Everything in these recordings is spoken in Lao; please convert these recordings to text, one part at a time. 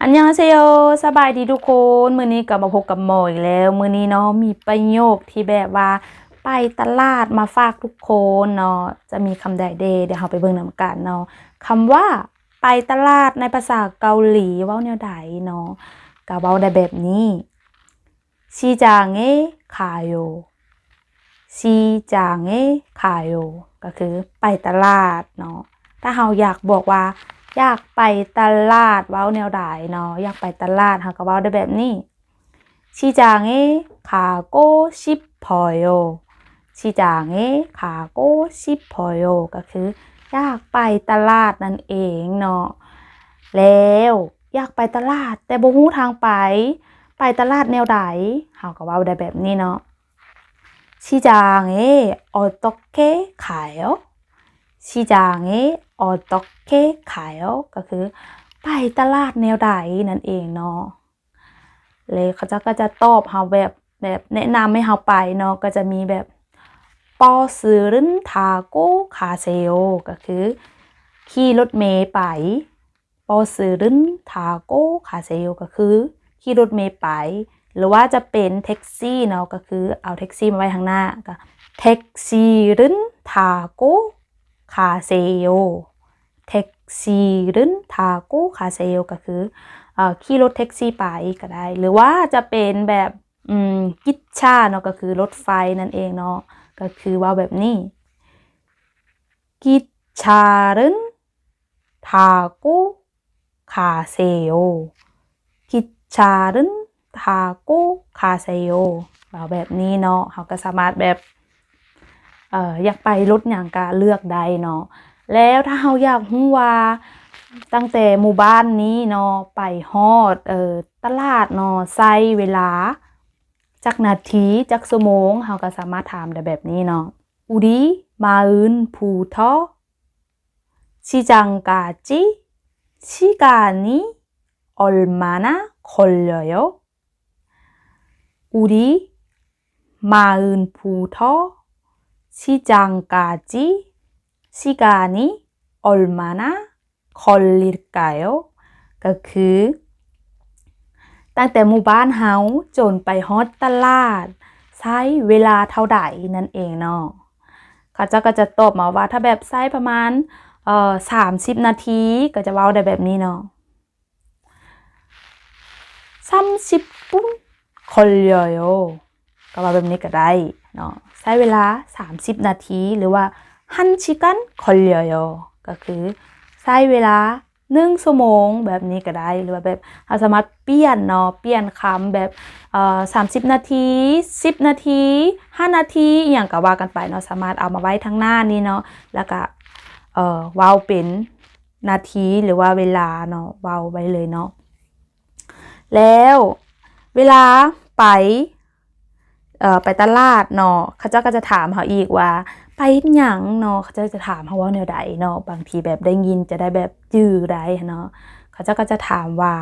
안녕하세요. ສະບາຍດີທຸກຄົນ. ມື້ນີ້ກໍມາພົບກັບໝໍອີກແລ້ວ. ມື້ນີ້ເນາະ ມີປະໂຫຍກທີ່ແບບວ່າໄປຕະຫຼາດມາຝາກທຸກຄົນເນາະ. ຈະມີຄຳໃດແດ່? ດຽວເຮົາໄປເບິ່ງນຳກັນເນາະ. ຄຳວ່າໄປຕະຫຼາດໃນພາສາເກົາຫຼີເວົ້າແນວໃດເນາະ? ກໍເວົ້າໄດ້ແບບນີ້. 시장에 가요. 시장에 가요. ກໍຄືໄປຕະຫຼາດເນາະ. ຖ້າເຮົາຢາກບອກວ່າຢາກໄປຕະຫຼາດເວົ້າແນວໃດເນາະ? ຢາກໄປຕະຫຼາດ ເຮົາກໍເວົ້າໄດ້ແບບນີ້. 시장에 가고 싶어요. 시장에 가고 싶어요. ກໍຄືຢາກໄປຕະຫຼາດນັ້ນເອງເນາະ. ແລ້ວຢາກໄປຕະຫຼາດ ແຕ່ບໍ່ຮູ້ທາງໄປ, ໄປຕະຫຼາດແນວໃດ? ເຮົາກໍເວົ້າໄດ້ແບບນີ້ເນາະ. 시장에 어떻게 가요? 시장에 어떻게 가요? ກໍຄືໄປຕະຫຼາດແນວໃດນັ້ນເອງເນາະ. ແລ້ວເຂົາເຈົ້າກໍຈະຕອບເຮົາແບບ ແບບແນະນຳໃຫ້ເຮົາໄປເນາະ. ກໍຈະມີແບບ 버스를 타고 가세요. ກໍຄືຂີ່ລົດເມໄປ. 버스를 타고 가세요. ກໍຄືຂີ່ລົດເມໄປ ຫຼືວ່າຈະເປັນແທັກຊີເນາະ. ກໍຄືເອົາແທັກຊີມາໄວ້ຂ້າງໜ້າ ກໍ 택시를 타고 가세요. ແທັກຊີ ເດີນທາງ 가세요 ກໍຄື ເອີ ຂີ່ລົດແທັກຊີໄປກໍໄດ້ ຫຼືວ່າຈະເປັນແບບ ອືມ ກິດຊາເນາະ ກໍຄືລົດໄຟນັ້ນເອງເນາະ ກໍຄືເວົ້າແບບນີ້ 기차를 타고 가세요. 기차를 타고 가세요. ເວົ້າແບບນີ້ເນາະ ເຮົາກໍສາມາດແບບ ເອີ ຢາກໄປລົດຫຍັງກໍເລືອກໄດ້ເນາະ. ແລ້ວຖ້າເຮົາຢາກຮູ້ວ່າຕັ້ງແຕ່ໝູ່ບ້ານນີ້ເນາະ ໄປຮອດ ເອີ ຕະຫຼາດເນາະ ໃຊ້ເວລາຈັກນາທີ ຈັກຊົ່ວໂມງ ເຮົາກໍສາມາດຖາມໄດ້ແບບນີ້ເນາະ 우리 마을부터 시장까지 시간이 얼마나 걸려요? 우리 마을부터 시장까지 시간이 얼마나 걸릴까요? ກໍຄື ຕັ້ງແຕ່ໝູ່ບ້ານເຮົາຈົນໄປຮອດຕະຫຼາດ ໃຊ້ເວລາເທົ່າໃດນັ້ນເອງເນາະ. ເຂົາເຈົ້າກໍຈະຕອບມາວ່າ ຖ້າແບບໃຊ້ປະມານ ເອີ ສາມສິບນາທີ ກໍຈະເວົ້າໄດ້ແບບນີ້ເນາະ 삼십 분 걸려요. ກໍເວົ້າແບບນີ້ກໍໄດ້ເນາະ ໃຊ້ເວລາສາມສິບນາທີ ຫຼືວ່າ 한 시간 걸려요. ກໍຄືໃຊ້ເວລາໜຶ່ງຊົ່ວໂມງແບບນີ້ກໍໄດ້ ຫຼືວ່າແບບເຮົາສາມາດປ່ຽນເນາະ ປ່ຽນຄຳແບບ ເອີ ສາມສິບນາທີ ສິບນາທີ ຫ້ານາທີ ອີ່ຫຍັງກໍວ່າກັນໄປເນາະ ສາມາດເອົາມາໄວ້ທາງໜ້ານີ້ເນາະ ແລ້ວກໍ ເອີ ເວົ້າເປັນນາທີ ຫຼືວ່າເວລາເນາະ ເວົ້າໄວ້ເລີຍເນາະ. ແລ້ວເວລາໄປ ເອີ ໄປຕະຫຼາດເນາະ ເຂົາເຈົ້າກໍຈະຖາມເຮົາອີກວ່າ ໄປເຮັດຫຍັງເນາະ ເຂົາເຈົ້າຈະຖາມເຮົາເວົ້າແນວໃດເນາະ. ບາງທີແບບໄດ້ຍິນຈະໄດ້ແບບຈື່ໄດ້ເນາະ ເຂົາເຈົ້າກໍຈະຖາມວ່າ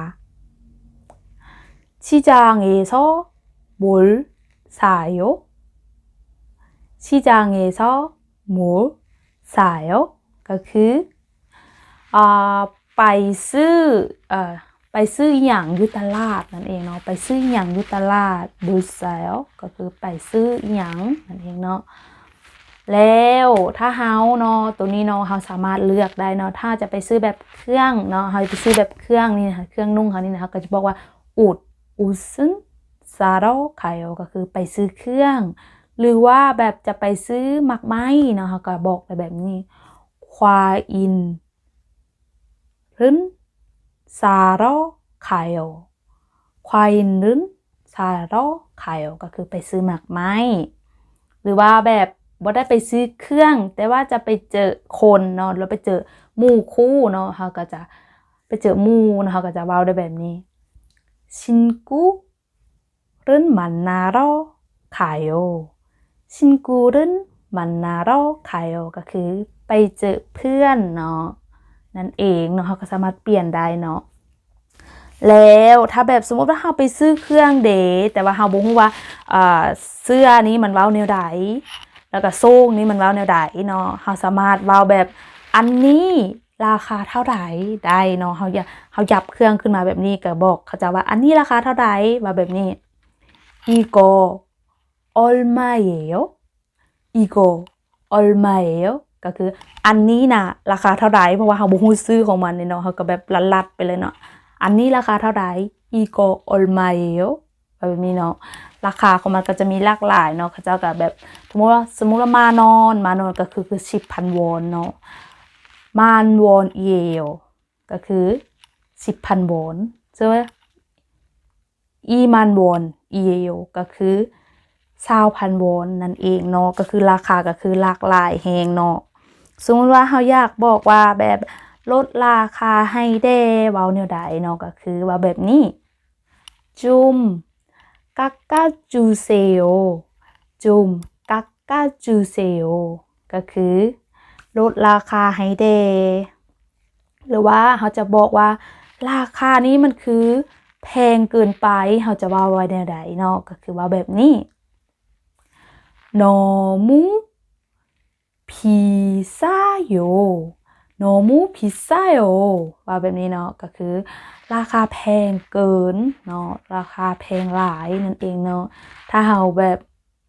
시장에서 뭘 사요? 시장에서 뭘 사요? ກໍຄື ອ່າ ໄປຊື້ ເອີ ໄປຊື້ອີ່ຫຍັງຢູ່ຕະຫຼາດນັ້ນເອງເນາະ ໄປຊື້ອີ່ຫຍັງຢູ່ຕະຫຼາດ 뭘 사요? ກໍຄືໄປຊື້ອີ່ຫຍັງນັ້ນເອງເນາະ. ແລ້ວຖ້າເຮົາເນາະ ໂຕນີ້ເນາະ ເຮົາສາມາດເລືອກໄດ້ເນາະ ຖ້າຈະໄປຊື້ແບບເຄື່ອງເນາະ ເຮົາໄປຊື້ແບບເຄື່ອງນີ້ນະ ເຄື່ອງນຸ່ງເຮົານີ້ນະ ເຮົາກໍຈະບອກວ່າ 옷, 옷은 사러 가요. ກໍຄືໄປຊື້ເຄື່ອງ ຫຼືວ່າແບບຈະໄປຊື້ໝາກໄມ້ເນາະ ເຮົາກໍບອກໄປແບບນີ້ 과일은 사러 가요. 과일은 사러 가요. ກໍຄືໄປຊື້ໝາກໄມ້ ຫຼືວ່າແບບບໍ່ໄດ້ໄປຊື້ເຄື່ອງ ແຕ່ວ່າຈະໄປເຈີຄົນເນາະ ຫຼືໄປເຈີໝູ່ຄູ່ເນາະ ເຮົາກໍຈະໄປເຈີໝູ່ເນາະ ເຮົາກໍຈະເວົ້າໄດ້ແບບນີ້ 친구 를 만나러 가요. 친구를 만나러 가요. ກໍຄືໄປເຈີເພື່ອນເນາະ ນັ້ນເອງເນາະ ເຮົາກໍສາມາດປ່ຽນໄດ້ເນາະ. ແລ້ວຖ້າແບບສົມມຸດວ່າເຮົາໄປຊື້ເຄື່ອງເດ ແຕ່ວ່າເຮົາບໍ່ຮູ້ວ່າ ເອີ ເສື້ອນີ້ມັນເວົ້າແນວໃດ ແລ້ວກໍໂສ້ງນີ້ມັນເວົ້າແນວໃດເນາະ ເຮົາສາມາດເວົ້າແບບ 안 ລາຄາເທົ່າໃດໄດ້ເນາະ. ເຮົາຢາກ ເຮົາຫຍັບເຄື່ອງຂຶ້ນມາແບບນີ້ ກໍບອກເຂົາເຈົ້າວ່າ ອັນນີ້ລາຄາເທົ່າໃດ ວ່າແບບນີ້. 이거 얼마예요? 이거 얼마예요? ກໍຄື ອັນນີ້ນະລາຄາເທົ່າໃດ ເພາະວ່າເຮົາບໍ່ຮູ້ຊື່ຂອງມັນເດເນາະ ເຮົາກໍແບບລັດໆໄປເລີຍເນາະ. ອັນນີ້ລາຄາເທົ່າໃດ? 이거 얼마예요? ແບບນີ້ເນາະ. ລາຄາຂອງມັນກໍຈະມີຫຼາກຫຼາຍເນາະ. ເຂົາເຈົ້າກໍແບບ ສົມມຸດວ່າ ສົມມຸດວ່າ 만 원, 만 원 ກໍຄື ຄື ສິບພັນວອນເນາະ. 만 원이에요 ກໍຄື ສິບພັນວອນ. 즉 이만 원이에요 ກໍຄື ຊາວພັນວອນນັ້ນເອງເນາະ. ກໍຄືລາຄາກໍຄືຫຼາກຫຼາຍແຮງເນາະ. ສົມມຸດວ່າເຮົາຢາກບອກວ່າແບບ ລົດລາຄາໃຫ້ແດ່ ເວົ້າແນວໃດເນາະ ກໍຄືເວົ້າແບບນີ້. 좀 깎아주세요. 좀 깎아주세요. ກໍຄື ລົດລາຄາໃຫ້ແດ່ ຫຼືວ່າເຮົາຈະບອກວ່າ ລາຄານີ້ມັນຄືແພງເກີນໄປ ເຮົາຈະເວົ້າວ່າແນວໃດເນາະ ກໍຄືເວົ້າແບບນີ້. 너무 비싸요. 너무 비싸요. ເວົ້າແບບນີ້ເນາະ ກໍຄືລາຄາແພງເກີນເນາະ ລາຄາແພງຫຼາຍນັ້ນເອງເນາະ. ຖ້າເຮົາແບບ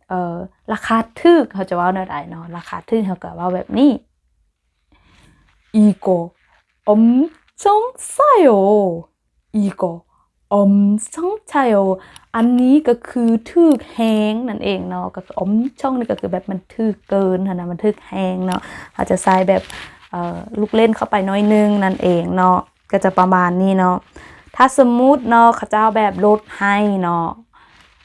ເອີ ລາຄາຖືກ ເຮົາຈະເວົ້າແນວໃດເນາະ? ລາຄາຖືກເຮົາກໍເວົ້າແບບນີ້. 이거 엄청 싸요. 이거 엄청 싸요. ອັນນີ້ກໍຄືຖືກແຮງນັ້ນເອງເນາະ. ກໍຄື 엄청 ນີ້ກໍຄືແບບມັນຖືກເກີນຫັ້ນນະ ມັນຖືກແຮງເນາະ. ເຮົາຈະໃສ່ແບບ ເອີ ລູກເຫຼັ້ນເຂົ້າໄປໜ້ອຍໜຶ່ງນັ້ນເອງເນາະ. ກໍຈະປະມານນີ້ເນາະ. ຖ້າສົມມຸດເນາະ ເຂົາເຈົ້າແບບລົດໃຫ້ເນາະ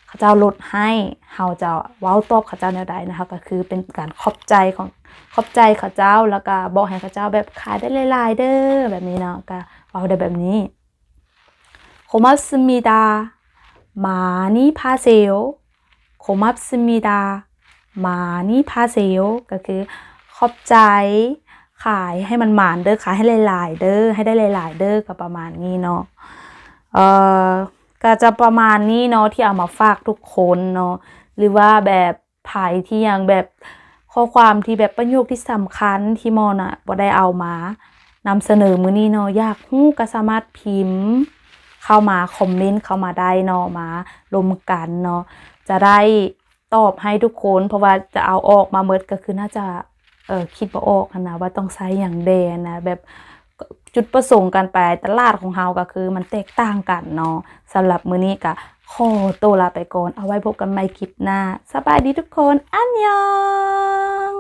ເຂົາເຈົ້າລົດໃຫ້ ເຮົາຈະເວົ້າຕອບເຂົາເຈົ້າແນວໃດນະ? ເຮົາກໍຄືເປັນການຂອບໃຈຂອງ ຂອບໃຈເຂົາເຈົ້າ ແລ້ວກໍບອກໃຫ້ເຂົາເຈົ້າແບບຂາຍໄດ້ຫຼາຍໆເດີ້ ແບບນີ້ເນາະ. ກໍເວົ້າໄດ້ແບບນີ້. 고맙습니다. 많이 파세요. 고맙습니다. 많이 파세요. ກໍຄື ຂອບໃຈ ຂາຍໃຫ້ມັນໝານເດີ້ ຂາຍໃຫ້ຫຼາຍໆເດີ້ ໃຫ້ໄດ້ຫຼາຍໆເດີ້ ກໍປະມານນີ້ເນາະ. ເອີ ກໍຈະປະມານນີ້ເນາະ ທີ່ເອົາມາຝາກທຸກຄົນເນາະ ຫຼືວ່າແບບ ໃຜທີ່ຍັງແບບ ຂໍ້ຄວາມທີ່ແບບປະໂຫຍກທີ່ສຳຄັນທີ່ໝໍນະບໍ່ໄດ້ເອົາມານຳສະເໜີມື້ນີ້ເນາະ ຢາກຮູ້ກໍສາມາດພິມເຂົ້າມາ ຄອມເມັນເຂົ້າມາໄດ້ເນາະ ມາລົມກັນເນາະ ຈະໄດ້ຕອບໃຫ້ທຸກຄົນ ເພາະວ່າຈະເອົາອອກມາໝົດກໍຄືໜ້າຈະ ເອີ ຄິດບໍ່ອອກຫັ້ນນະ ວ່າຕ້ອງໃຊ້ຫຍັງແດ່ນະ ແບບ ຈຸດປະສົງການໄປຕະຫຼາດຂອງເຮົາກໍຄືມັນແຕກຕ່າງກັນເນາະ. ສຳລັບມື້ນີ້ກໍຂໍໂຕລາໄປກ່ອນ ເອົາໄວ້ພົບກັນໃໝ່ຄລິບໜ້າ. ສະບາຍດີທຸກຄົນ ອັນຍອງ.